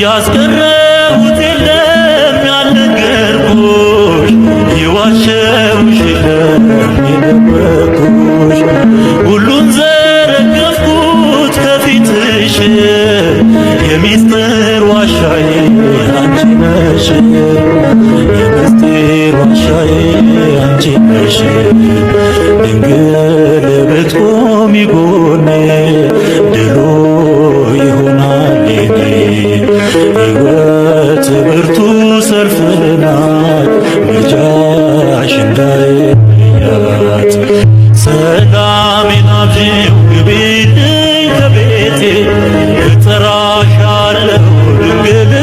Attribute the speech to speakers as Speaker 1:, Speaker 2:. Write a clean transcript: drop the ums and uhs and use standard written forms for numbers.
Speaker 1: ያስቀረሁት የለም ያልነገርኩሽ፣ የዋሸሁሽ የለም የደበቅኩሽ። ሁሉን ዘረገፍኩት ከፊትሽ፣ የሚስጥር ዋሻዬ አንቺ ነሽ፣ የምስጢር ዋሻዬ አንቺ ነሽ። ድንግል ብትቆሚ ጎኔ ድሉ ይሆናል የኔ። ሕይወት ብርቱ ሰልፍ ናት፣ ምልጃሽ እንዳይለያት። ሰላሜን አብዢው ግቢልኝ ከቤቴ፣ እጠራሻለሁ ድንግል